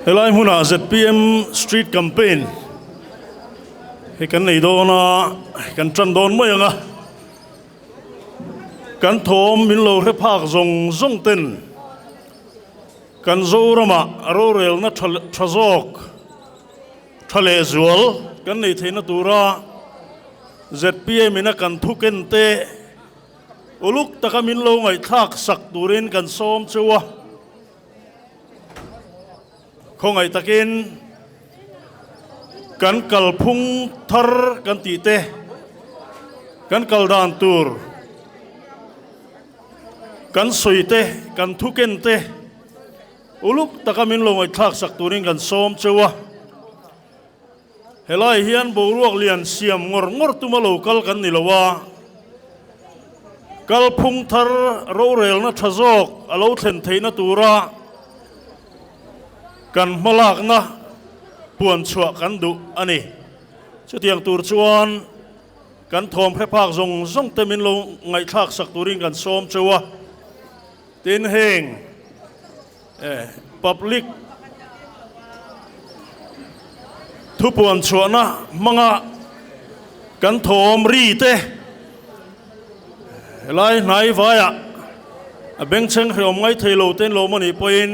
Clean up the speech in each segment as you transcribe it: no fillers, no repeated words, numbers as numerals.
Helai hmunah zpm street campaign hi kan nei dawn a, kan tan dawn mai ang a, kan thawm min lo hre phak zawng zawng ten kan Zoramah rorelna tha tha zawk tha leh zual kan nei theihna tura zpm in a kan thu ken te Uluk taka min lo ngaihthlak sak turin kan sawm cheu a, khawngaih takin kan kalphung thar kan tih te, kan kal dan tur kan sawi te, kan thu ken te uluk taka min lo ngaihthlak sak turin kan sawm cheu a. Helai hian boruak lian siam ngawr ngawr tuma lo kal kan ni lo a, kalphung thar rorelna tha zawk a lo thlen theihna tura kan hmalakna puan chhuah kan duh a ni. Chutiang tur chuan kan thawm hre phak zawng zawng te min lo ngaihthlak sak turin kan sawm cheu a, tin heng Public thupuan chhuahna hmanga kan thawm ri te helai hnai vaiah a bengchheng hreawm ngai thei lo ten lo maw nih pawhin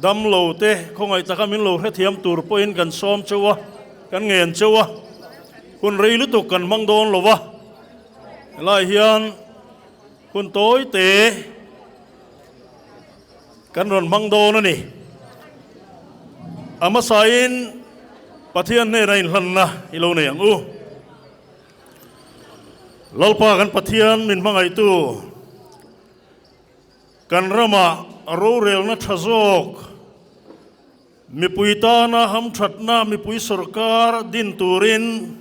damlo te khawngaih taka min lo hrethiam tur pawhin kan sawm cheu a, kan ngen cheu a, hun rei lutuk kan hmang dawn lo va, helai hian hun tawi te. Kan rawn hmang dawn a ni. A hmasain Pathian hnena inhlanna i lo nei ang u. Lalpa kan Pathian min hmangaihtu, kan rama rorelna tha zawk, mipui tana hamthatna mipui sawrkar din turin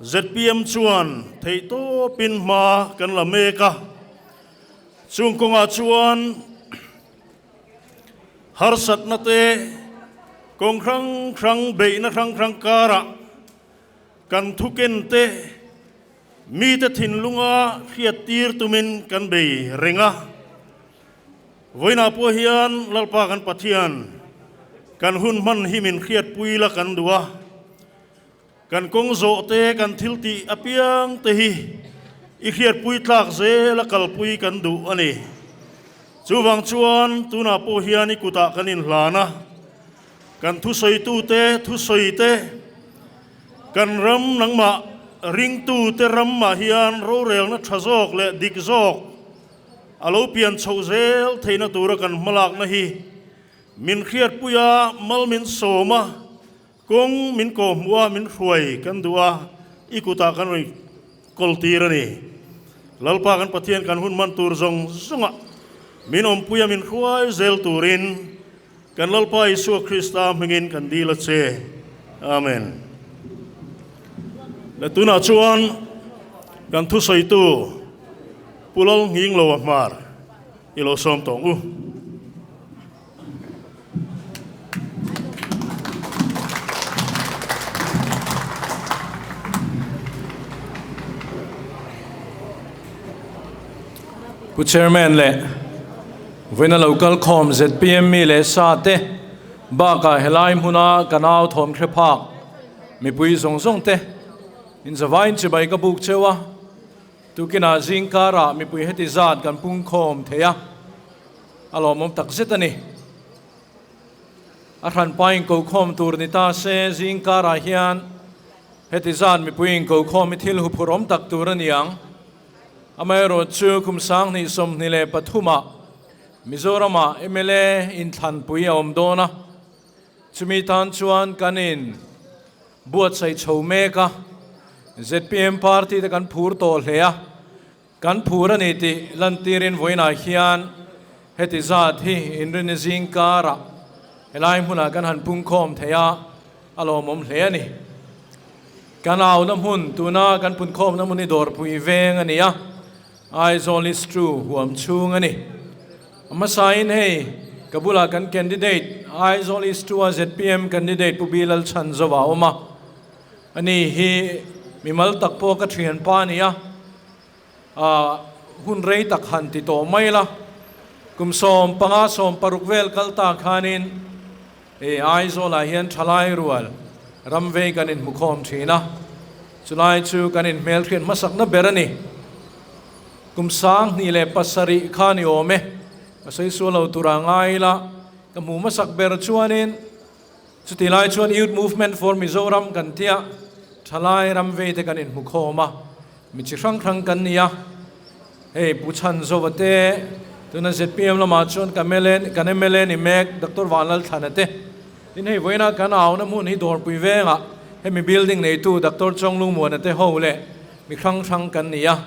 zpm chuan theihtawpin hma kan la mek a. Chung kawngah chuan harsatna te, kawng hrang hrang beihna hrang hrang karah kan thuken te mite thinlunga hriattir tumin kan bei reng a. Vawiinah pawh hian Lalpa kan Pathian kan hun hman hi min hriatpui la kan duh a. Kan kawng zawh te, kan thil tih apiang te hi i hriatpui tlak zel a kalpui kan duh a ni. Chuvang chuan tunah pawh hian i kutah kan inhlan a, kan thusawitute thusawi te, kan ram nangmah ringtute ramah hian rorelna tha zawk leh dik zawk a lo pian chhoh zel theihna tura kan hmalakna hi min hriatpui a, mal min sawm a. Kawng min kawhhmuh a, min hruai kan duh a, i kutah kan rawn kawl tir a ni. Lalpa kan Pathian kan hun hman tur zawng zawngah min awmpui a, min hruai zel turin kan Lalpa Isua Krista hmingin kan dil a che. Amen. Le tunah chuan kan thusawitu Pu Lalnghingloa Hmar i lo sawm tawng u. Pu Chairman leh vawiina lo kal khawm zpm mi leh sa te bakah helai hmuna ka nau thawm hre phak mipui zawng zawng te in zavaiin chibai ka buk cheu a, tukinah zingkarah mipui heti zat kan pung khawm thei a. A lawmawm tak zet a ni. A hranpa inkokhawm tur ni ta se, zing karah hian heti zat mipui inkokhawm hi thil huphurhawm tak tur a ni ang. Amaherawh chu kum 2023 ah Mizoramah mla inthlanpui a awm dawn a, chumi tan chuan kan in buatsaih chho mek a, zpm party te kan phur tawh hle a, Kan phur a ni tih lantirin vawiinah hian heti zat hi inrini zing karah helai hmunah kan han pungkhawm thei a, a lawmawm hle a ni. Kan auna hmun tuna kan punkhawmna hmun hi Dawrpui veng a ni a, Aizawl is true huam chhung a ni. A hmasain hei ka bulah kan candidate Aizawl is true a zpm candidate Pu Bilal Chhanzova a awm a, Ani hi mimal tak pawh ka thianpa a ni a, ah hun rei tak han ti tawh mai la. Kum 15 16 vel kal ta khanin e Aizawlah hian thalai rual ram vei kan inhmukhawm thin a, chulai chu kan inhmelhriat hmasakna ber a ni. Kum 2007 kha ni awm e, ka sawi sual lo tura ngai ila ka hmuh hmasak ber chuanin Chutih lai chuan Youth Movement for Mizoram kan tia thalai ram vei te kan inhmukhawm a, mi chi hrang hrang kan ni a. Hei Pu Chhanzova te, tuna zpm lamah chuan ka mla kan mla ni mek Doctor Vanlalthlana te, tin hei vawiina kan auna hmun hi Dawrpui vengah hemi building neitu Doctor Chawnglungmuana te ho leh mi hrang hrang kan ni a.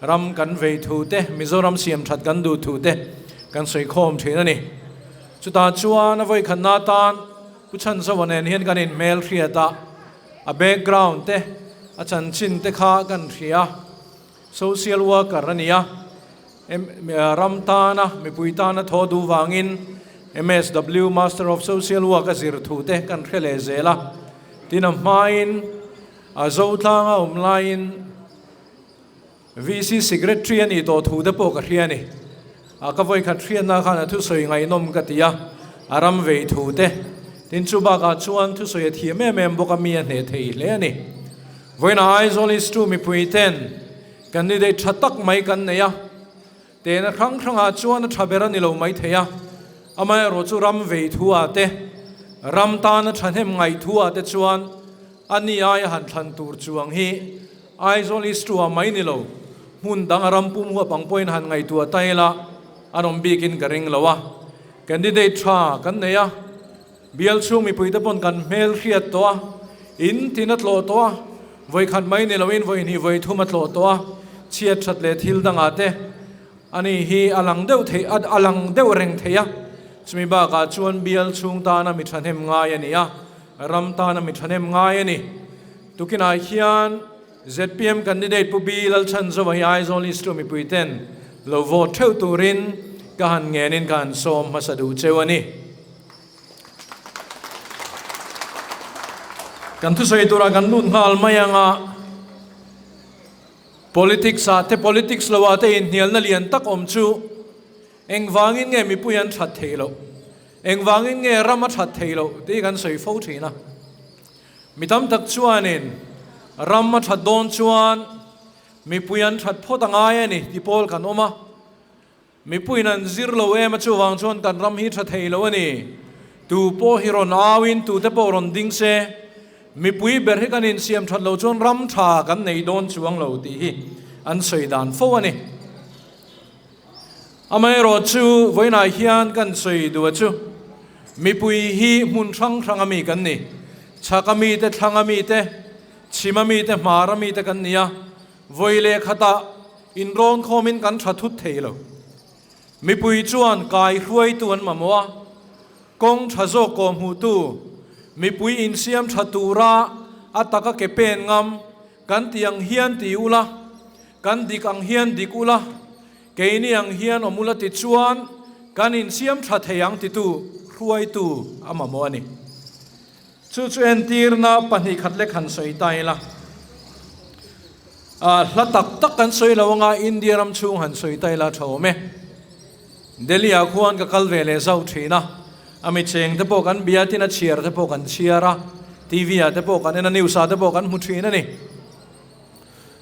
Ram kan vei thu te, Mizoram siam that kan duh thu te kan sawi khawm thin a ni. Chutah chuan a vawikhatna atan Pu Chhanzova nen hian kan inhmel hriat a, a background te, a chanchin te kha kan hria. Social worker a ni a, ram tana, mipui tana thaw duh vangin MSW, Master of Social Work, a zir thu te kan hre leh zel a. Tin a hmain a Zotlanga awm laiin, VC Secretary a nih tawh thu te pawh ka hria a ni. A ka vawikhat hriatna khan a thusawi ngaihnawm ka ti a, a ram vei thu te. Tin chu bakah chuan thusawi a thiam em em bawk a mi a hneh thei hle a ni. Vawiinah Aizawl East tu mipui ten candidate tha tak mai kan nei a, Tehna hrang hrangah chuan a tha ber a ni lo mai thei a, amaherawh chu ram vei thu ah te, ram tana thahnem ngaih thu ah te chuan a ni aia han thlan tur chuang hi Aizawl East ah mai ni lo, hmun dang a ram pum huap ang pawhin han ngaihtuah ta ila an awm bikin ka ring lo a. Candidate tha kan nei a, bial chhung mipuite pawn kan hmel hriat tawh a, in tin a tlawh tawh a, vawi khat mai ni loin vawi hnih vawi thum a tlawh tawh a, chhiat that leh thil dangah te ani hi a lang deuh thei a lang deuh reng thei a, chumi bakah chuan bial chhung tana mi thahnem ngai a ni a, ram tana mi thahnem ngai a ni. Tukinah hian zpm candidate Pu B Lalchhanzova hi Aizawl East tu mipui ten lo vote theuh turin ka han ngenin ka han sawm hmasa duh cheu a ni. Kan thusawi turah kan lut nghal mai ang a, politics ah te politics lo ah te inhnialna lian tak awm chu engvangin nge mipui an that theih loh, engvangin nge ram a that theih loh tih hi kan sawi fo thin a. Mi tam tak chuanin ram a that dawn chuan mipui an that phawt a ngai a ni ti pawl kan awm a. Mipuiin an zir lo em a chuvang chuan kan ram hi tha thei lo a ni. Tu pawh hi rawn auin tute pawh rawn ding se, mipui ber hi kan insiam that lo chuan ram tha kan nei dawn chuang lo tih hi an sawi dan fo a ni. Amaherawh chu vawiinah hian kan sawi duh a chu mipui hi hmun hrang hrang a mi kan ni. Chhak a mi te, thlang a mi te, chhim a mi te, hmar a mi te kan ni a. Vawi leh khatah inrawn khawmin kan tha thut thei lo. Mipui chuan kai hruaitu an mamawh a, kawng tha zawk kawh hmuhtu, mipui insiam tha tura a taka ke pen ngam, kan ti ang hian ti ula, kan dik ang hian dik ula, keini ang hian awm ula ti chuan kan insiam tha thei ang titu hruaitu a mamawh a ni. Chu chu entirna pahnih khat lek han sawi ta ila. Ah, hla tak tak kan sawi lo anga India ram chhung han sawi ta ila tha awm e. Delhi ah khuan ka kal ve leh zauh thin a, a mi cheng te pawh kan bia tin a chhiar te pawh kan chhiar a, TV ah te pawh kan en a, news ah te pawh kan hmu thin a ni.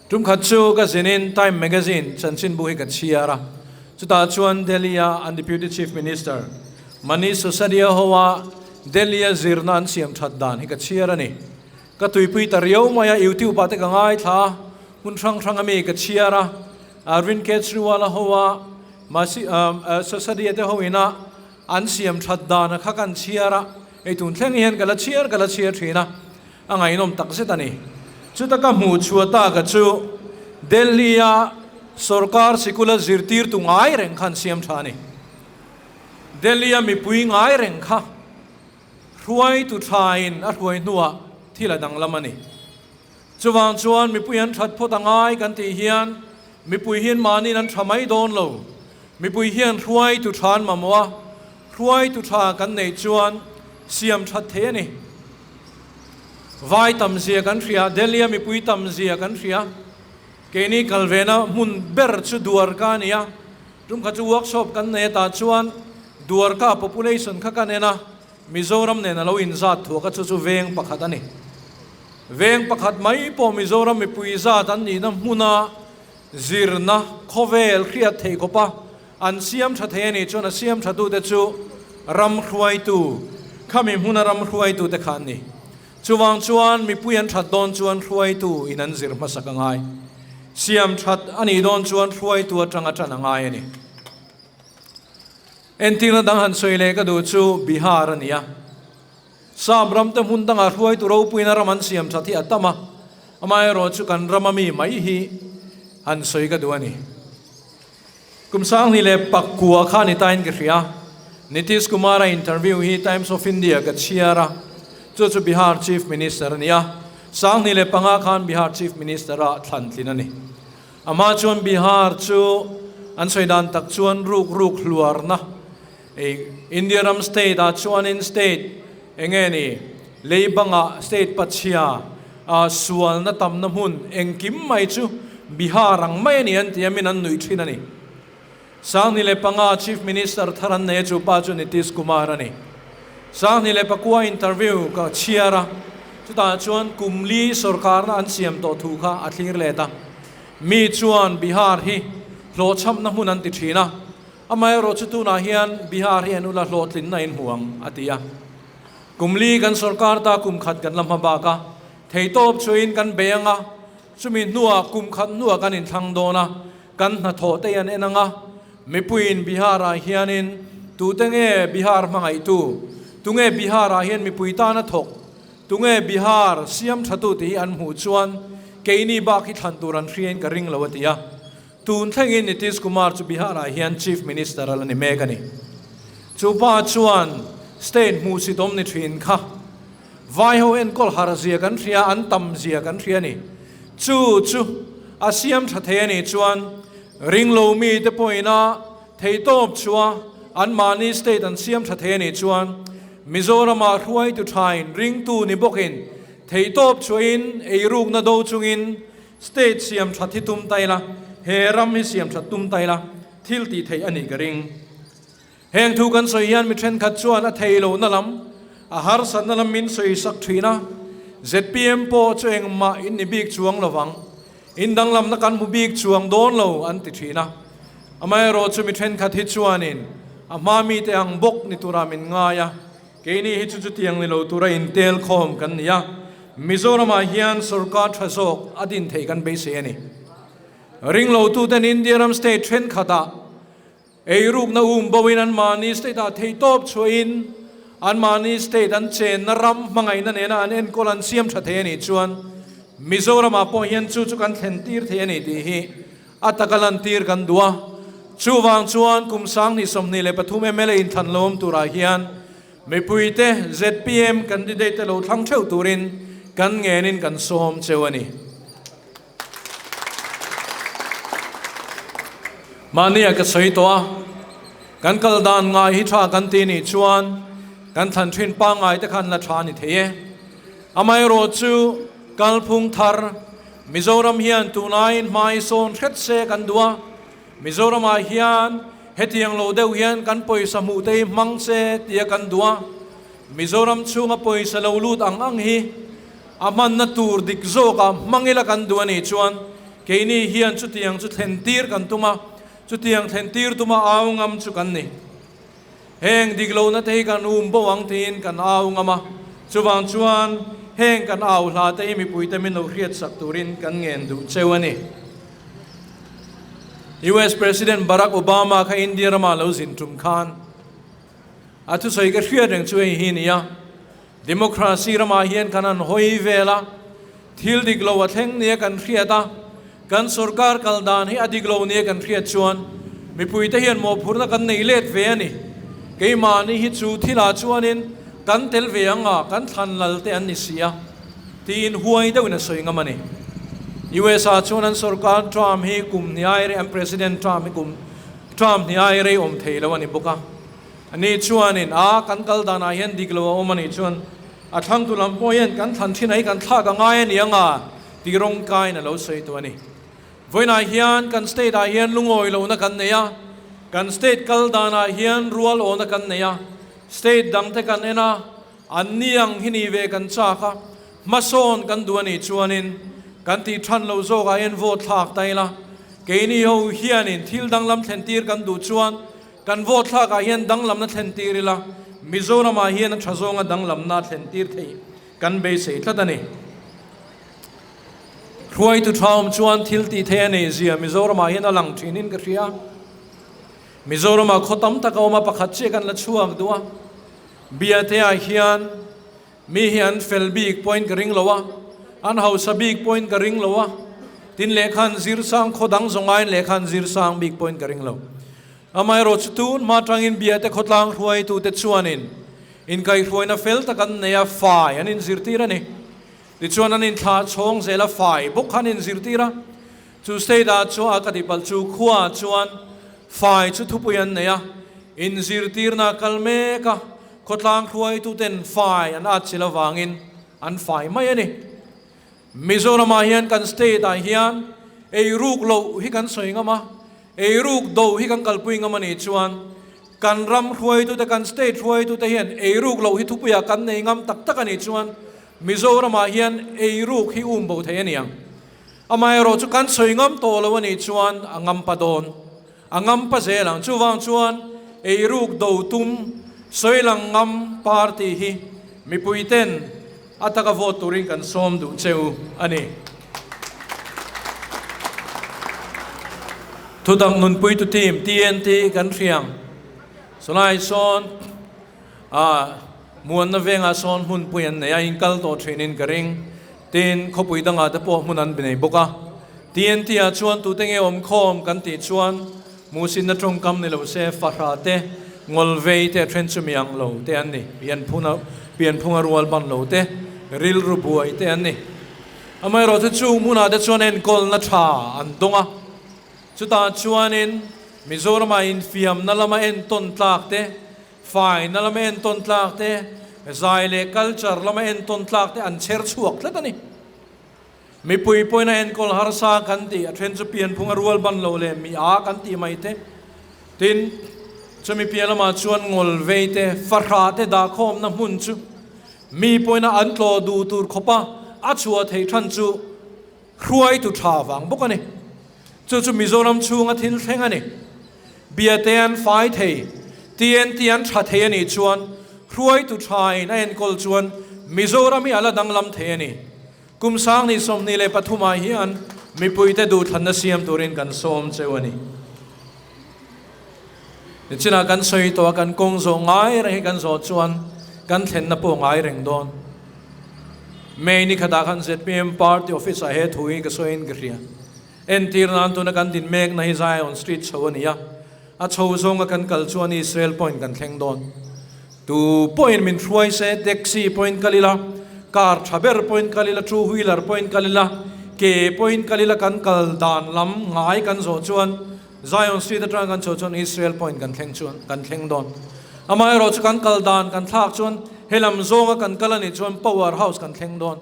Tum khat chu ka zinin Time Magazine chanchinbu hi ka chhiar a, chutah chuan Delhi-a an Deputy Chief Minister Manish Sisodia hoa Delhi-a zirna an siam that dan hi ka chhiar a ni. Ka tuipui ta riau mai a, YouTube-ah te ka ngaithla a, hmun hrang hrang ami ka chhiar a, Arvind Kejriwal-a hoa Sisodia te hoina an siam that dan a kha kan chhiar a, hei tun thleng hian ka la chhiar ka la chhiar thin a. A ngaihnawm tak zet a ni. Chuta ka hmuh chhuah tak a chu Delhi-a sorkar sikula zirtirtu ngai reng khan siam tha a ni. Delhi-a mipui ngai reng kha hruaitu thain a hruai hnuah thil a danglam a ni. Chuvang chuan mipui an that phawt a ngai kan tih hian mipui hian mahniin an tha mai dawn lo. Mipui hian hruaitu tha an mamawh a, hruaitu tha kan neih chuan siam that thei a ni. Vai tam zia kan hria, Delhi-a mipui tam zia kan hria. Keini kalvena hmun ber chu Dwarka a ni a. Tum kha chu workshop kan nei atah chuan Dwarka population kha kan en a, Mizoram nen a lo inzat thuak a, chu chu veng pakhat a ni. Veng pakhat mai pawh Mizoram mipui zat an nihna hmuna zirna khawvel hriat theih khawpa an siam tha thei a nih chuan a siam thatute chu ram hruaitu, khami hmuna ram hruaitute kha an ni. Chuvang chuan mipui an that dawn chuan hruaitu in an zir hmasak a ngai. Siam that a nih dawn chuan hruaitu atanga tan a ngai a ni. Entirna dang han sawi leh ka duh chu Bihar a ni a. Sap ram te hmun dangah hruaitu ropuina ram an siam that hi a tam a, amaherawh chu kan rama mi mai hi han sawi ka duh a ni. Kum sanghnih leh pakua kha ni tain ka hria. Nitish Kumar-a interview hi Times of India ka chhiar a, chu chu Bihar Chief Minister a ni a, 2005 khan Bihar Chief Minister-a thlan tlin a ni. Amah chuan Bihar chu an sawi dan tak chuan ruk ruk hluarna ei India ram state ah chuanin state enge ni leibanga state pachhia ah sualna tamna hmun engkim mai chu Bihar ang mai a ni an ti a min an nuih thin a ni. 2005 Chief Minister thar an nei a chu pa chu Nitish Kumar a ni. 2009 interview ka chhiar a, chutah chuan kum li sorkarna an siam tawh thu kha a thlir let a. Mi chuan Bihar hi hlawhchhamna hmun an ti thin a, amaherawh chu tunah hian Bihar hi an ula hlawhtlinna in hmu ang a ti a. Kum li kan sorkar ta kum khat kan la hma bak a, theitawp chuin kan bei ang a, chumi hnuah kum khat hnuah kan inthlang dawn a, Kan hnathawh te an en ang a, mipuiin Bihar-ah hianin tute nge Bihar hmangaihtu, tunge Bihar-ah hian mipui tana thawk, tunge Bihar siam thatu tih hi an hmuh chuan keini bak hi thlan tur an hriain ka ring lo a ti a. Tun thlengin Nitish Kumar chu Bihar-ah hian Chief Minister a la ni mek a ni. Chu pa chuan state hmuhsitawm ni thin kha Vaiho enkawl har zia kan hria, an tam zia kan hria a ni. Chu chu a siam tha thei a nih chuan ringlo mite pawhina theitawp chua anmahni state an siam tha thei a nih chuan Mizoramah hruaitu thain ringtu ni bawkin theitawp chhuahin eirukna do chungin state siam that hi tum ta ila, he ram hi siam that tum ta ila thil tih theih a nih ka ring. Heng thu kan sawi hian mi thenkhat chuan a thei lohna lam, a harsatna lam min sawi sak thin a, zpm pawh chu engmah in ni bik chuang lo vang, in danglamna kan hmu bik chuang dawn lo an ti thin a. Amaherawh chu mi thenkhat hi chuanin a hma mite ang bawk ni tura min ngai a, keini hi chu chutiang ni lo tura intel khawm kan ni a, Mizoramah hian sorkar tha zawk a din theih kan beisei a ni. Ringlotuten India ram state thenkhatah Eirukna um boin anmahni state-ah theihtawp chhuahin anmahni state an chenna ram hmangaihna nena an enkawl an siam tha thei a nih chuan Mizoramah pawh hian chu chu kan thlen tir thei a ni tih hi a taka lantir kan duh a. Chuvang chuan kum 2023 mla inthlan lo awm turah hian mipuite zpm candidate te lo thlang theuh turin kan ngenin kan sawm cheu a ni. Mahnia ka sawi tawh a, kan kal dan ngai hi tha kan ti nih chuan kan thlan thin pangngai te khan la tha ni thei e. Amaherawh chu kalphung thar Mizoram hian tunlaiin hmai sawn hret se kan duh a, Mizoramah hian hetiang lo deuh hian kan pawisa hmuh te hi hmang se tia kan duh a, Mizoram chhunga pawisa lo lut ang ang hi A hmanna tur dik zawkah hmang ila kan duh a nih chuan keini hian chutiang chu thlen tir kan tum a, chutiang thlen tir tuma au ngam chu kan ni. Heng dik lohna te hi kan um bo ang tiin kan au ngam a, chuvang chuan heng kan au hla te hi mipuite min lo hriatsak turin kan ngen duh cheu a ni. US President Barack Obama kha India ramah lo zin tum khan a thusawi ka hriat reng chu hei hi nia. Democracy ramah hian kan han hawi vel a, thil dik lo a thleng nia kan hriat a, kan sorkar kal dan hi a dik lo nia kan hriat chuan mipuite hian mawhphurhna kan nei let ve a ni. Keimahni hi chu thilah chuanin kan tel ve ang a, kan thlan lal te an ni si a, tiin huai deuhin a sawi ngam a ni. USA chuan an sorkar Trump hi kum hniai rei, an President Trump hi kum Trump hniai rei awm thei lo a ni bawk a. Ani chuanin, A, kan kal danah hian dik lo a awm a nih chuan a thlangtu lam pawh hian kan thlan thin a hi kan thlak a ngai a ni ang a, tih rawngkaiin a lo sawi tawh a ni. Vawiinah hian kan state ah hian lungawi lohna kan nei a. Kan state kal danah hian rual awna kan nei a, state dangte kan en a, an ni ang hi ni ve kan chak a, hmasawn kan duh a nih chuanin kan tih than lo zawkah hian vote thlak ta ila, keini ho hianin thil danglam thlen tir kan duh chuan kan vote thlakah hian danglamna thlen tir ila, Mizoramah hian a tha zawnga danglamna thlen tir theih kan beisei tlat a ni. Hruaitu tha awm chuan thil tih theih a nei zia Mizoramah hian a lang thinin ka hria. Mizoramah khaw tam tak a awm a, pakhat chiah kan la chhuak duh a. Biate-ah hian mi hi an fel bik pawhin ka ring lo a, an hausa bik pawhin ka ring lo a, tin lehkha an zir sang khaw dang zawng aiin lehkha an zir sang bik pawhin ka ring lo. Amaherawh chu tun hma atangin Biate khawtlang hruaitute chuanin inkaihhruaina fel tak an nei a, fai an inzirtir a ni. Tichuan an inthlah chhawng zel a, fai bawk kha an inzirtir a. Chu state ah chuan a ka tih palh chu khua ah chuan fai chu thupui an nei a, inzirtirna a kal mek a, khawtlang hruaituten fai an atchilh avangin an fai mai a ni. Mizoram ah hian kan state ah hian eiruk loh hi kan sawi ngam a, eiruk do hi kan kalpui ngam a nih chuan kan ram hruaitute, kan state hruaitute hian eiruk loh hi thupui ah kan nei ngam tak tak a nih chuan Mizoram ah hian eiruk hi um bo thei a ni ang. Amaherawh chu kan sawi ngam tawh lo a nih chuan a ngam pa dawn, a ngam pa zel ang. Chuvang chuan eiruk do tum sawi lang ngam party hi mipui ten a taka vote turin kan sawm duh che u a ni. Thutak nunpuitu team TNT kan hriang. Chulai sawn ah Muanna vengah sawn hmunpui an nei a, inkal tawh thinin ka ring. Tin, khawpui dangah te pawh hmun an nei bawk a. TNT ah chuan tute nge awm khawm kan tih chuan Musinna tawngkam ni lo se fahra te, ngawlvei te a then chu mi ang lo te an ni. Pianphunga pianphunga rual ban lo te, rilru buai te an ni. Amaherawh chu chung hmunah te chuan enkawlna tha an dawng a. Chutah chuanin Mizoramah infiamna lama entawn tlak te, faina lama entawn tlak te, zai leh culture lama entawn tlak te an chher chhuak tlat a ni. Mipui pawhin a enkawl harsa kan tih, a then chu pianphung a rual ban lo leh mi a kan tih mai te. Tin, chumi piah lamah chuan ngawl vei te, fahrah te dahkhawmna hmun chu mi pawhin a an tlawh duh tur khawpa a chhuah theih than chu hruaitu tha vang bawk a ni. Chu chu Mizoram chhunga thil thleng a ni. Biate an fai thei, TNT an tha thei a nih chuan hruaitu thain a enkawl chuan Mizoram hi a la danglam thei a ni. Kum 2023 ah hian mipuite duhthlanna siam turin kan sawm cheu a ni. Nichinah kan sawi tawh a, kan kawng zawh ngai reng hi kan zawh chuan kan thlenna pawh ngai reng dawn. May ni khatah khan zpm party office ah he thu hi ka sawiin ka hria. Entir nan tuna kan din mekna hi Zion Street chho a ni a, a chho zawnga kan kal chuan Israel point kan thleng dawn. Tu pawhin min hruai se, taxi pawhin kal ila, car tha ber pawhin kal ila, two wheeler pawhin kal ila, ke pawhin kal ila kan kal dan lam ngai kan zawh chuan Zion Street atanga kan chhoh chuan Israel point kan thleng chuan kan thleng dawn. Amaherawh chu kan kal dan kan thlak chuan helam zawnga kan kal a nih chuan Power House kan thleng dawn.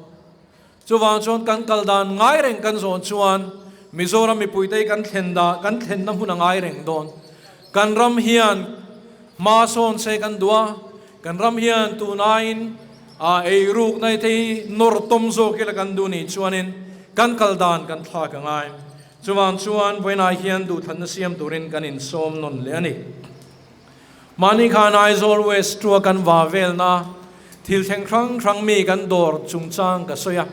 Chuvang chuan kan kal dan ngai reng kan zawn chuan Mizoram mipuite hi kan thlen dah kan thlenna hmun a ngai reng dawn. Kan ram hian hma sawn se kan duh a, kan ram hian tunaiin a eirukna te hi nawr tawm zawk ila kan duh nih chuanin kan kal dan kan thlak a ngai. Chuvang chuan vawiinah hian duhthlanna siam turin kan insawm nawn leh a ni. Mahni khan Aizawl West tua kan va velna thil thleng hrang hrang mi kan dawr chungchang ka sawi a.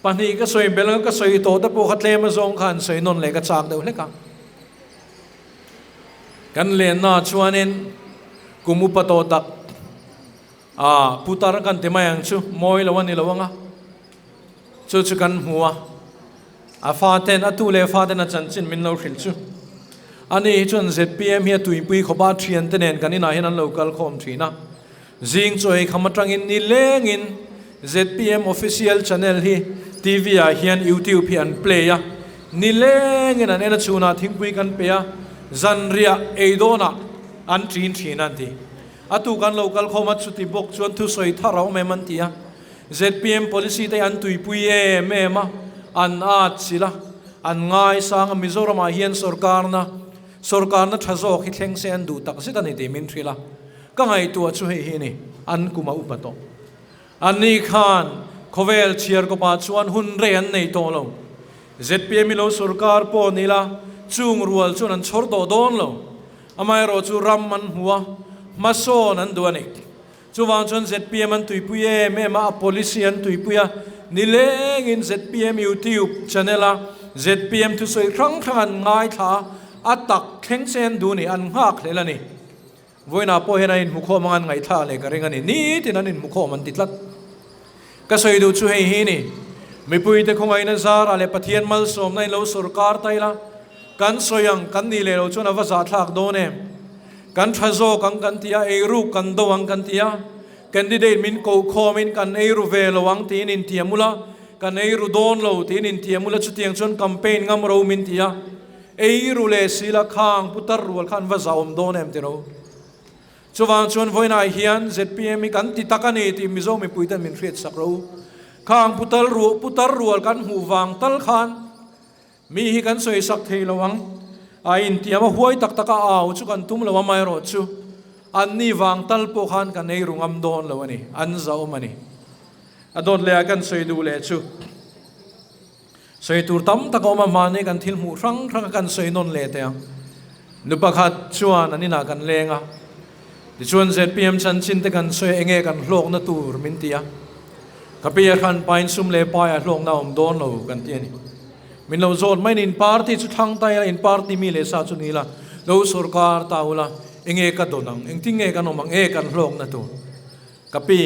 Pahnih ka sawi belh anga ka sawi tawh te pawh kha tlem azawng khan sawi nawn leh ka chak deuh hlek a. Kan lenna chuanin kum upa tawh tak a putar kan ti mai ang chu mawi lo a ni lo anga chu chu kan hmu a. A faten, a tu leh faten a chanchin min lo hrilh chu. Ani hi chuan zpm hi a tuipui khawp a, thiante nen kan inah hian an lo kal khawm thin a. Zing chaw ei kham atangin ni lengin zpm official channel hi TV ah hian YouTube hi an play a, ni lengin an en a, chhunah thingpui kan pe a, zanriah ei dawnah an ṭin thin a an ti. A tu kan lo kal khawm a, chuti bawk chuan thusawi thar a awm em an ti a. Zpm policy te an tuipui em em a, an at chilh a, an ngaisang a, Mizoramah hian sorkarna. Sorkarna tha zawk hi thleng se an duh tak zet a ni tih min hrilh a. Ka ngaihtuah chu hei hi a ni, an kum a upa tawh. Anni khan khawvel chhiar kawpah chuan hun rei an nei tawh lo. Zpm i lo sorkar pawh ni la, chung rual chuan an chhawr tawh dawn lo. Amaherawhchu ram an hmu a, hmasawn an duh a ni. Chuvang chuan zpm an tuipui em em a, a policy an tuipui a, nilengin zpm YouTube channel a zpm thusawi hrang hrang an ngaithla a, a tak thleng se an duh ni, an nghak hlel a ni. Vawiinah pawh hian an inhmukhawm ang an ngaihthlak leh ka ring a ni, nitin an inhmukhawm an ti tlat. Ka sawi duh chu hei hi ni, mipuite khawngaihna zarah leh Pathian malsawmna in lo sawrkar ta ila, kan sawi ang kan nih leh lo chuan a va zahthlak dawn em? Kan tha zawk ang kan ti a, eiruk kan do ang kan ti a, candidate min koh khawmin kan eiru ve lo ang tiin intiam ula, kan eiru dawn lo tiin intiam ula chutiang chuan campaign ngam ro min ti a, eiru leh sila khang putar rual khan va zahawm dawn em tiro. Chuvang chuan vawiinah hian zpm hi kan ti tak a ni tih Mizo mipuiten min hriatsak ro. Khang putar putar rual kan hmuh vang tal khan mi hi kan sawisak thei lo ang. A intiam a huai tak taka au chu kan tum lo amaherawh chu anni vang tal pawh khan kan ei ru ngam dawn lo a ni, an zahawm a ni. A dawt leh ah kan sawi duh leh chu Sawi tur tam tak a awm a, mahni kan thil hmuh hrang hrang a kan sawi nawn leh teh ang. Nu pakhat chuan an inah kan leng a, tichuan zpm chanchin te kan sawi a, enge kan hlawkna tur min ti a. Ka pi a hran pain sum leh pai a hlawkna a awm dawn lo kan ti a ni. Min lo zawt mai in party chu thlang ta ila, in party mi leh sa chu ni ila, lo sorkar ta ula, enge ka dawn ang, engtin nge kan awm ang, enge kan hlawkna tur. Ka pi,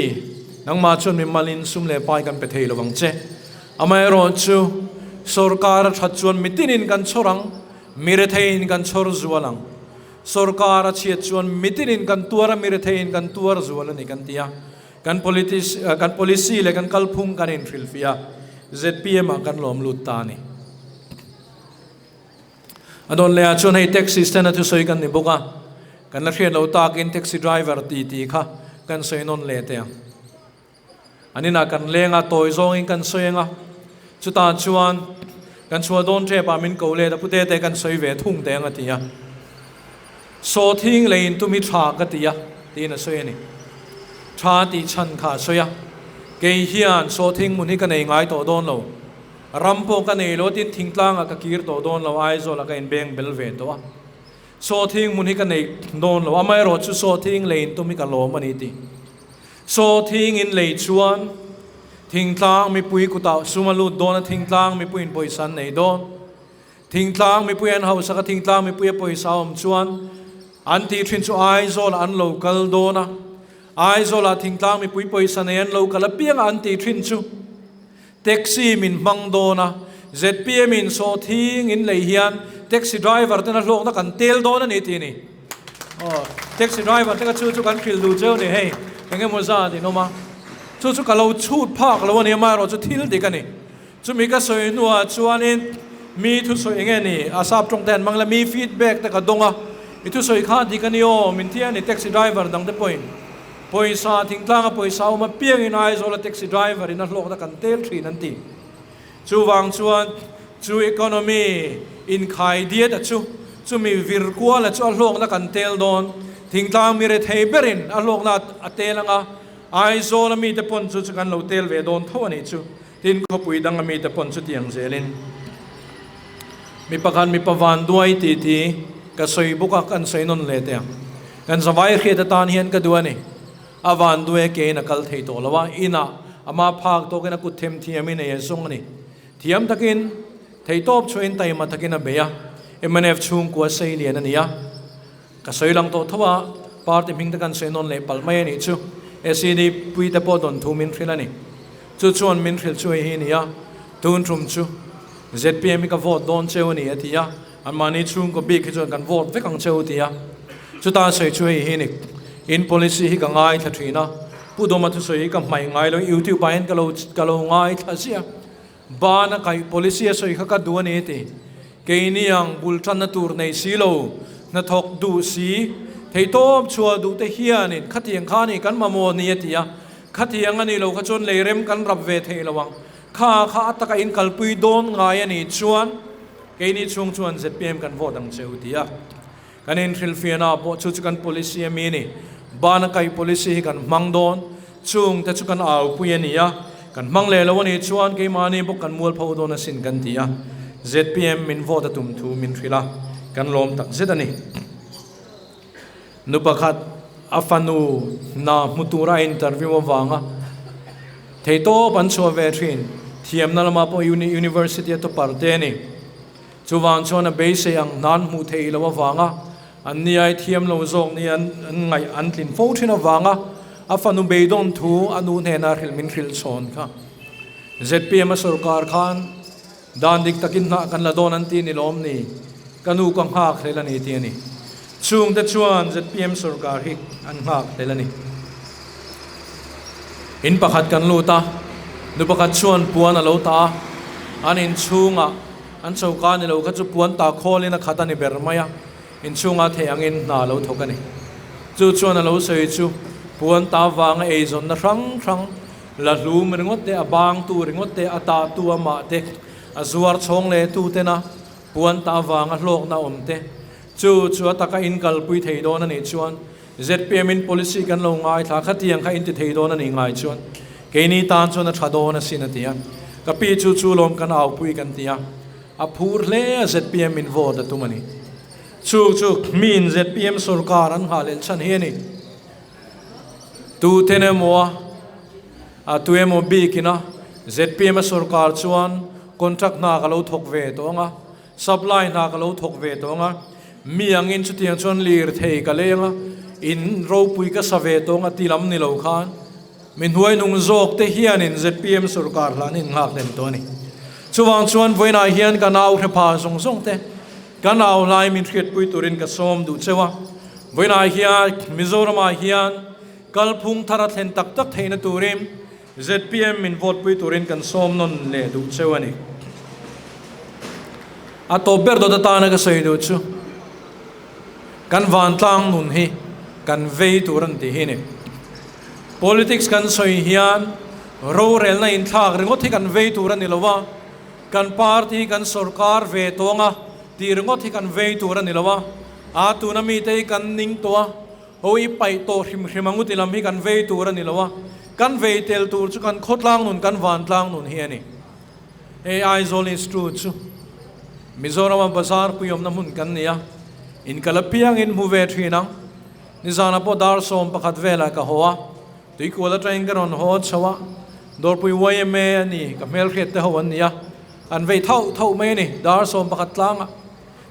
nangmah chuan mi malin sum leh pai kan pe thei lo ang che. Amaherawhchu, sorkar a that chuan mitinin kan chhawr ang, mi retheiin kan chhawr zual ang. Sorkar a chhiat chuan mitinin kan tuar a, mi retheiin kan tuar zual a ni kan ti a. Kan kan policy leh kan kalphung kan inhrilhfiah a, zpm ah kan lawm lut ta a ni. A dawn leh ah chuan hei taxi stand a thusawi kan ni bawk a, kan la hriat lo takin taxi driver ti tih kha kan sawi nawn leh teh ang. An inah kan leng a, tawi zawngin kan sawi ang a, chutah chuan kan chhuah dawn tep ah min ko let a, pute te kan sawi ve thung teh ang a ti a. Sawthing lei in tum hi tha ka ti a, tiin a sawi a ni. Tha tih chhan kha a sawi a, kei hian sawthing hmun hi ka nei ngai tawh dawn lo. Ram pawh ka nei lo tin thingtlangah ka kir tawh dawn lo, Aizawlah ka inbeng bel ve tawh a. Sawthing hmun hi ka nei dawn lo, amaherawh chu sawthing lei in tum hi ka lawm a ni ti. Sawthing in lei chuan thingtlang mipui kutah sum a lut dawn a, thingtlang mipui in pawisa an nei dawn. Thingtlang mipui an hausak a, thingtlang mipui a pawisa awm chuan an tih thin chu Aizawlah an lo kal dawn a, Aizawlah thingtlang mipui pawisa nei an lo kal apiangah an tih thin chu Taxi min hmang dawn a, zpm in sawhthing in lei hian taxi driver ten a hlawkna kan tel dawn a ni tih a ni. Aw, taxi driver te kha chu chu kan hrilh duh cheu ni hei, eng emaw zat in awm a, chu chu ka lo chhut phak lo a ni, amaherawh chu thil dik a ni. Chumi ka sawi hnuah chuanin mi thusawi eng nge ni, a sap tawng te an hmang la, mi feedback te ka dawng a, i thusawi kha dik a ni aw, min ti a ni taxi driver dang te pawhin. Pawisa, thingtlanga pawisa awm apiangin Aizawla taxi driver in a hlawkna kan tel thin an ti. Chuvang chuan chu economy inkhai diet a chu, chumi vir kual a chu a hlawkna kan tel dawn. Thingtlang mi rethei berin a hlawkna a tel anga Aizawla mite pawn chu chu kan lo tel ve dawn tho a nih chu. Tin, khawpui danga mite pawn chutiang zelin mi pakhat mipa van duai tih ti ka sawi bawk a, kan sawi nawn leh teh ang. Kan zavai hriat atan hian ka duh a ni. A van duai kein a kal thei tawh lo a, inah ama phak tawkin a kut them thiamin ei a zawng a ni. Thiam takin, theitawp chhuahin taima takin a bei a, mnf chhungkua sei lian a ni a. Ka sawi lang tawh tho a, party hming te kan sawi nawn leh palh mai a nih chu. SED pui te pawh dawn thu min hrilh a ni. Chu chuan min hrilh chu hei hi a ni a, tun tum chu zpm hi ka vote dawn cheu a ni a ti a, anmahni chhungkaw bik hi chuan kan vote vek ang cheu a ti a. Chuta sawi chu hei hi a ni, in policy hi ka ngaithla thin a, Pu Dawma thusawi hi ka hmaih ngai lo, YouTube ah hian ka lo ka lo ngaithla ziah. Bana kaih policy a sawi kha ka duh a ni ti. Keini ang bul tanna tur nei si lo, hnathawk duh si, theihtawp chhuah duh te hianin khatiang kha ni kan mamawh ni a ti a. Khatiang a nih lo kha chuan leirem kan rap ve thei lo ang. Kha kha a taka inkalpui dawn ngai a nih chuan keini chhung chuan zpm kan vote ang che u ti a. Kan inhrilhfiahna pawh chu chu kan policy a mi a ni. Bana kaih policy hi kan hmang dawn. Chung te chu kan aupui a ni a, kan hmang leh lo a nih chuan keimahni bawk kan mualpho dawn asin kan ti a. Zpm min vote a tum thu min hrilh a, kan lawm tak zet a ni. Nu pakhat a fanu hna hmu tura a interview avanga theihtawp an chhuah ve thin. Thiamna lamah pawh university a topper te a ni. Chuvang chuan a beisei ang hnan hmuh theih loh avanga an ni ai thiam lo zawk ni an ngaih an tlin fo thin avanga a fanu beidawn thu a nu hnena hrilh min hrilh chhawn kha. Zpm a sorkar khan dan dik takin hnah kan la dawn an ti ni lawm ni? Ka nu ka nghak hlel a ni ti a ni. Chungte chuan zpm sorkar hi an nghak hlel a ni. In pakhat kan lut a, nu pakhat chuan puan a lo ta a, an inchhungah an choka ni lo kha chu puan ta khawlin a khat a ni ber mai a, inchhungah theih angin hna a lo thawk a ni. Chu chuan a lo sawi chu puan ta vanga eizawnna hrang hrang, la hlum ringawt te, a bangtu ringawt te, a tahtu amah te, a zuar chhawng leh tu tena puan ta vanga hlawkna awm te, chu chu a taka inkalpui thei dawn a nih chuan Zpm in policy kan lo ngaithla khatiang kha in ti thei dawn a nih ngai chuan keini tan chuan a tha dawn asin a ti a, ka pi chu chu lawm kan aupui kan ti a, a phur hle a zpm in vote a tum a ni. Chu chu mi in zpm sorkar an nghah leh chhan hi a ni. Tu ten emaw a, a tu emaw bik in a zpm a sorkar chuan contract hna ka lo thawk ve tawh ang a, Supply hna ka lo thawk ve tawh ang a, mi angin chutiang chuan lirthei ka leng a, in ropui ka sa ve tawh ang a ti lam ni lo khan mi hnuaihnung zawk te hianin zpm sorkar hlan in nghak hlen tawh a ni. Chuvang chuan vawiinah hian ka nau hrepha zawng zawng te ka nau hlai min hriatpui turin ka sawm duh cheu a, vawiinah hian Mizoramah hian kalphung thar a thlen tak tak theihna turin Zpm min vote pui turin kan sawm nawn leh duh cheu a ni. A tawp ber dawt atana ka sawi duh chu kan vantlang nun hi kan vei tur an tih hi ni. Politics kan sawi hian rorelna inthlak ringawt hi kan vei tur a ni lo a, kan party kan sorkar ve tawng a tih ringawt hi kan vei tur a ni lo a, a tuna mite hi kan ning tawh a, Ho i paih tawh hrim hrim ang u ti lam hi kan vei tur a ni lo a, kan vei tel tur chu kan khawtlang nun, kan vantlang nun hi a ni. Hei Aizawl Institute chu Mizorama bazar puiawmna hmun kan ni a, in kal apiangin hmu ve thin ang. Nizanah pawh dar 11 velah ka haw a, tuikual atangin ka rawn haw chho a, Dawrpui yma a ni, ka hmelhriat te ho an ni a, an vei thauh thauh mai a ni, dar 11 tlangah.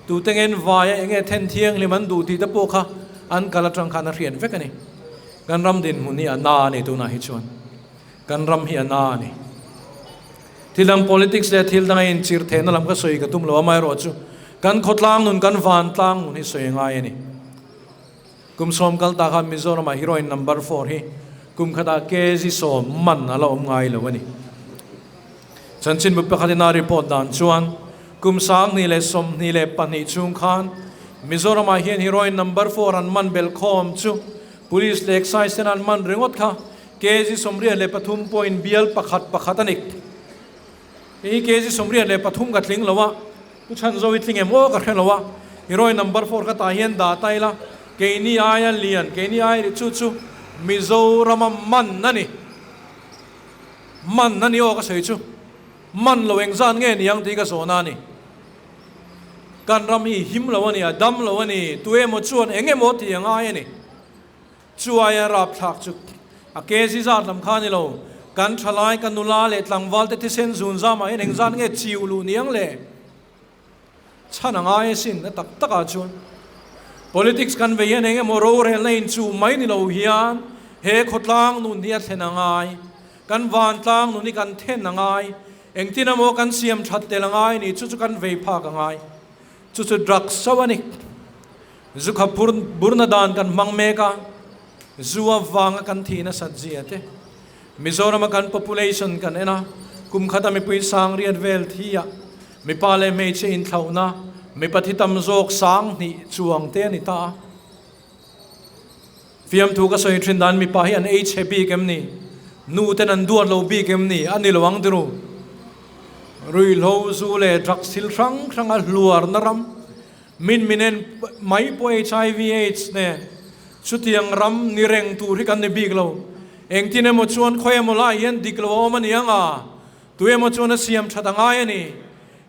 Tute ngen vaia eng nge then thianghlim an duh tih te pawh kha an kal atang khan a hriat vek a ni. Kan ram dinhmun hi a na a ni tunah hi chuan. Kan ram hi a na a ni. Thil dang politics leh thil dang a inchir theihna lam ka sawi ka tum lo amaherawhchu kan khawtlang nun kan vantlang nun hi sawi a ngai a ni. Kum sawm kal ta khan Mizoramah heroin number four hi kum khatah kg sawm man a la awm ngai lo a ni. Chanchinbu pakhatin a report dan chuan kum 2022 chhung khan Mizoramah hian heroin number four an man belh khawm chu Police leh Excise ten an man ringawt kha kg 83 point bial pakhat pakhat a ni. Hei hi kg 83 ka tling lo a, Pu Chhanzo hi tling em aw ka hre lo a, heroin number four ka tah hian dah ta ila keini aia lian, keini aia ri chu chu Mizorama man a ni. Man a ni aw ka sawi chu. Man lo engzat nge ni ang tih ka zawhna a ni. Kan ram hi him lo a ni, a dam lo a ni, tu emaw chuan eng emaw tih a ngai a ni. Chu aia rapthlak chu a kg zat lam kha a ni lo. Kan thalai, kan nula leh tlangval te thisen zun zamah hian engzat nge chiu luh ni ang le? Chhan a ngai asin a tak takah chuan politics kan vei hian eng emaw rorelna inchuh mai ni lo hian he khawtlang nun hi a thlen a ngai, kan vantlang nun hi kan then a ngai, engtin emaw kan siam that tel a ngai ni chu chu kan vei phak a ngai. Chu chu drugs chauh a ni. Zu kha burna dan kan hmang mek a, zu avanga kan thih nasat zia te. Mizorama kan population kan en a, kum khata mipui sang riat vel thi a, mipa leh hmeichhe inthlauhna, mipa thi tam zawk sang hnih chuang te a ni ta a. Fiamthu ka sawi thin dan mipa hi an ei chhe bik em ni? Nu ten an duat lo bik em ni? A ni lo ang tiru. Ruihhlo, zu leh drugs thil hrang hranga hluarna ram. Min min en mai pawh HIV aids nen chutiang ram ni reng tur hi kan ni bik lo. Engtin emaw chuan khawi emaw lai hian dik lo a awm a ni ang a, tu emaw chuan a siam that a ngai a ni.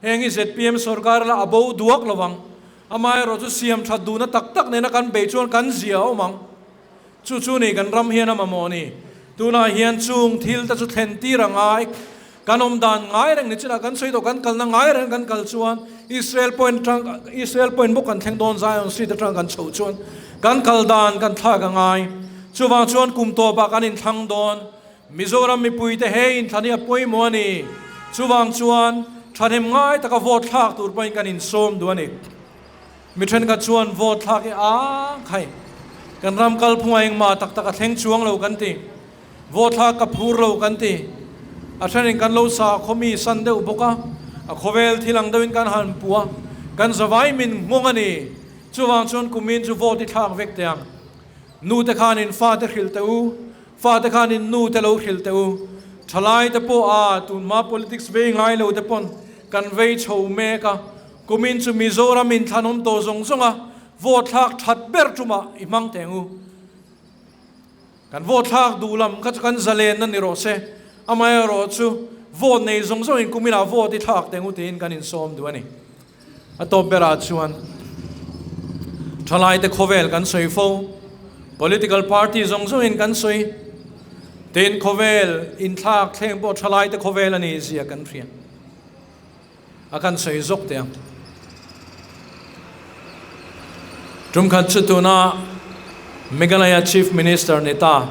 Heng hi zpm sorkar la a bo duak lo ang. Amaherawh chu siam that duhna tak tak nena kan bei chuan kan zia a awm ang. Chu chu ni kan ram hian a mamawh a ni. Tunah hian chung thil te chu thlen tir a ngai. Kan awm dan ngai reng ni chinah kan sawi tawh kan kalna ngai reng kan kal chuan Israel point atang Israel point bawk kan thleng dawn Zion Street atang kan chhoh chuan kan kal dan kan thlak a ngai. Chuvang chuan kum tawpah kan inthlang dawn. Mizoram mipuite he inthlan hi a pawimawh a ni. Chuvang chuan thahnem ngai taka vote thlak tur pawhin kan insawm duh a ni. Mi thenkhat chuan vote thlak hi a khai, kan ram kalphunga engmah tak tak a thleng chuang lo kan ti. Vote thlak ka phur lo kan ti. A thenin kan lo sa khaw mi san deuh bawk a, a khawvel thil ang deuhin kan han puh a, kan zavai min nghawng a ni. Chuvang chuan kumin chu vote i thlak vek teh ang. Nu te khanin fate hrilh teh u, fate khanin nu te lo hrilh teh u. Thalai te pawh a, tunhma politics vei ngai lo te pawn kan vei chho mek a, Kumin chu Mizoram in thlan awm tawh zawng zawng a, vote thlak that ber tumah i hmang teh ang u. Kan vote thlak duh lam kha chu kan zalenna ni rawh se, amaherawh chu vote nei zawng zawng in kuminah vote i thlak teh ang u tiin kan insawm duh a ni. A tawp berah chuan thalaite khawvel kan sawi fo, political party zawng zawng in kan sawi, tin khawvel inthlak thleng pawh thalaite khawvel a ni zia kan hria. A kan sawi zawk teh ang. Tum khat chu tuna Meghalaya Chief Minister ni ta,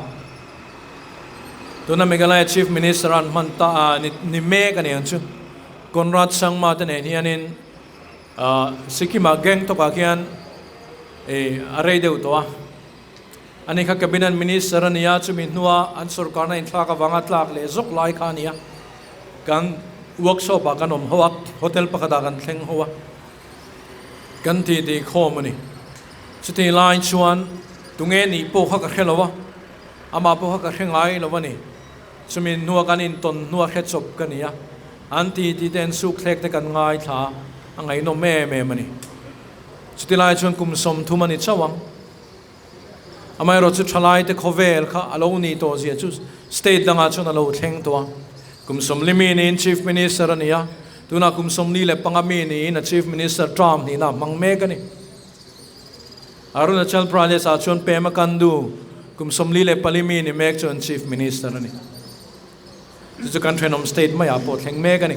tuna Meghalaya Chief Minister an hman ta ni ni mek a ni ang chu, Conrad Sangma te nen hianin Sikkim-ah Gangtok-ah khian a rei deuh tawh a. Ani kha Cabinet Minister a ni a, chumi hnua an sorkarna inthlak avanga tlak leh zawk lai kha a ni a. Kan workshop ah kan awm ho a, hotel pakhatah kan thleng ho a, kan titi khawm a ni. Chutih lai chuan tunge nih pawh kha ka hre lo a, amah pawh kha ka hre ngai lo a ni. Chumi hnua kan intawn hnua hre chawp ka ni a, an titi te an sukthlek te kan ngaithla a, a ngaihnawm em em a ni. Chutih lai chuan kum 30 a ni chauh ang. Amaherawhchu thalaite khawvel kha a lo nih tawh zia chu state dangah chuan a lo thleng tawh a. Kum 40 mi niin Chief Minister a ni a, tunah kum 45 mi niin a Chief Minister term hnihna a hmang mek a ni. Arunachal Pradesh ah chuan Pema Khandu kum 44 mi ni mek chuan Chief Minister a ni. Chu chu kan thenawm state maiah pawh thleng mek a ni.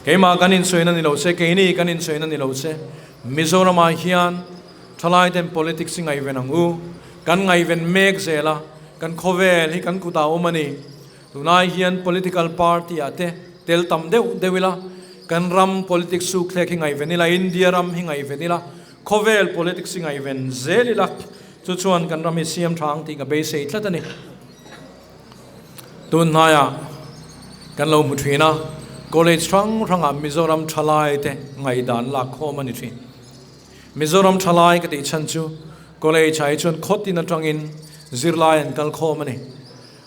Keimah kan insawiin a ni lo se, keini kan insawiin a ni lo se, Mizoramah hian Thalai ten politics hi ngaihven ang u. Kan ngaihven mek zel a, kan khawvel hi kan kutah awm a ni. Tunai hian political party ah te tel tam deuh deuh ila, kan ram politics sukthlek hi ngaihven ila, India ram hi ngaihven ila, khawvel politics hi ngaihven zel ila, chu chuan kan ram hi siam tha ang tih ka beisei tlat a ni. Tun hnaiah kan lo hmu thin a, college hrang hrangah Mizoram thalai te ngaihdan lak khawm a ni thin. Mizoram thalai ka tih chhan chu college ah hi chuan khaw tin atangin zirlai an kal khawm a ni.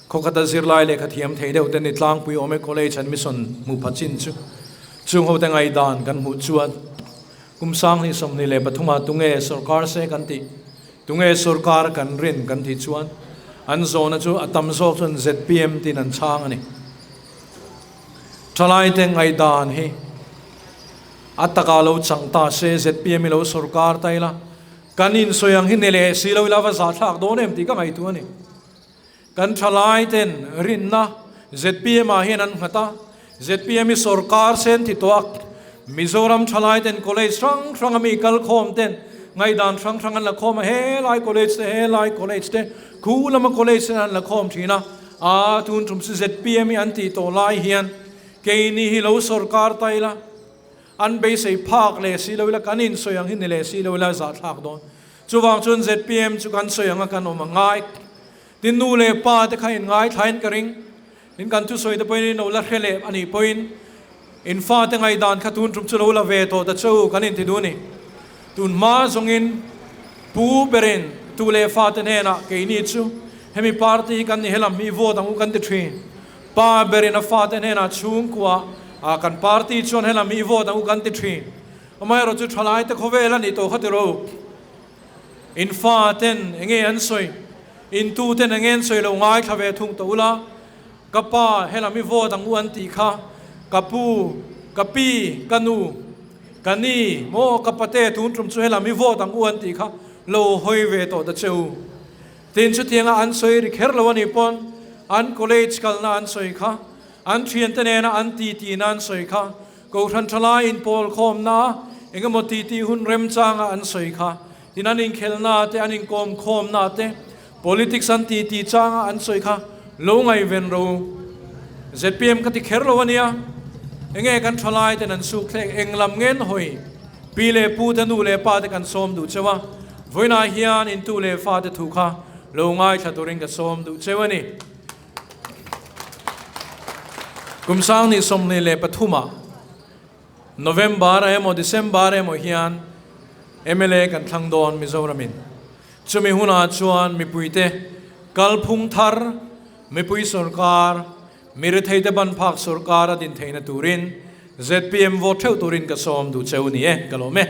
Khaw khata zirlai lehkha thiam thei deuh te ni tlangpui awm e college admission hmuh pha chin chu chung ho te ngaihdan kan hmuh chuan kum 2023 ah tunge sorkar se kan tih tunge sorkar kan rin kan tih chuan an zawhna chu a tam zawk chuan zpm tiin an chhang a ni. Thalai te ngaihdan hi A takah lo chang ta se, zpm i lo sorkar ta ila, kan insawi ang hi ni leh si lo ila va zahthlak dawn em tih ka ngaihtuah a ni. Kan thalai ten rinna zpm ah hian an nghat a, zpm i sorkar sen ti tawh a, Mizoram thalai ten college hrang hrang a mi kalkhawm ten ngaihdan hrang hrang an la khawm a, helai college te helai college te khu lama college ten an la khawm thin a, a tun tum chu zpm i an tih tawh lai hian Keini hi lo sorkar ta ila, an beisei phak leh si lo ila, kan insawi ang hi ni leh si lo ila zahthlak dawn. Chuvang chuan zpm chu kan sawi anga kan awm a ngai. Tin nu leh pa te kha in ngaithlain ka ring. Tin kan thusawi te pawhin in lo la hre leh a nih pawhin in fate ngaihdan kha tun tum chu lo la ve tawh ta che u kan inti duh a ni. Tun hma zawngin pu berin tu leh fate hnenah keini chu hemi party hi kan ni helam hi vote ang u kan ti thin. Pa berin a fate hnenah chhungkua ah kan party chuan helam hi i vote ang u kan ti thin. Amaherawhchu thalaite khawvel a nih tawh kha ti ro. In fa ten enge an sawi? In tu ten enge an sawi lo ngaithla ve thung tawh ula. Ka pa helam i vote ang u an tih kha ka pu, ka pi, ka nu, ka ni maw ka pate tun tum chu helam i vote ang u an tih kha lo hawi ve tawh ta che u. Tin chutianga an sawi ri kher lo a nih pawn an college kalna an sawi kha, an thiante nena an titi na an sawi kha, Kohhran thalai inpawl khawmna engemaw titi hun remchanga an sawi kha, tin an inkhelna te, an inkawm khawmna te, politics an titi changa an sawi kha lo ngaihven ro. Zpm ka ti kher lo a nia, enge kan thalai ten an suk thlek eng lam ngen hawi pi leh pu te nu leh pa te kan sawm duh cheu a, vawiinah hian intu leh fa te thu kha lo ngaithla turin ka sawm duh cheu a ni. Kum sang ni 23 ah November emaw December emaw hian mla kan thlang dawn Mizoramin. Chumi hunah chuan mipuite kalphung thar, mipui sorkar, miretheite ban phak sorkar a din theihna turin zpm vote theuh turin ka sawm duh cheu ni e, ka lawm e.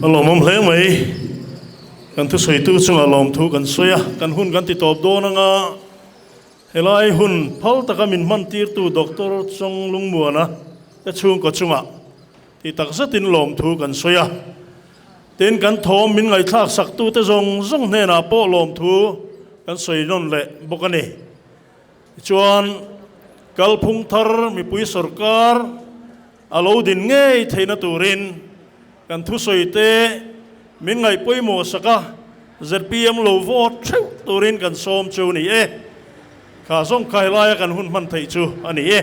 A lawmawm hle mai. Kan thusawitu chungah lawmthu kan sawi a, kan hun kan ti tawp dawn anga helai hun phal taka min hman tirtu Doctor Chawng Lungmuana te chhungkaw chungah ti tak zetin lawmthu kan sawi a. Tin, kan thawm min ngaihthlak saktute zawng zawng hnenah pawh lawmthu kan sawi nawn leh bawk a ni. Tichuan, kalphung thar mipui sorkar a lo din ngei theihna turin kan thusawite min ngaih pawimawh sak a, zpm lo vote theuh turin kan sawm chu ni e. Kha zawng kai laia kan hun hman theih chu a ni e.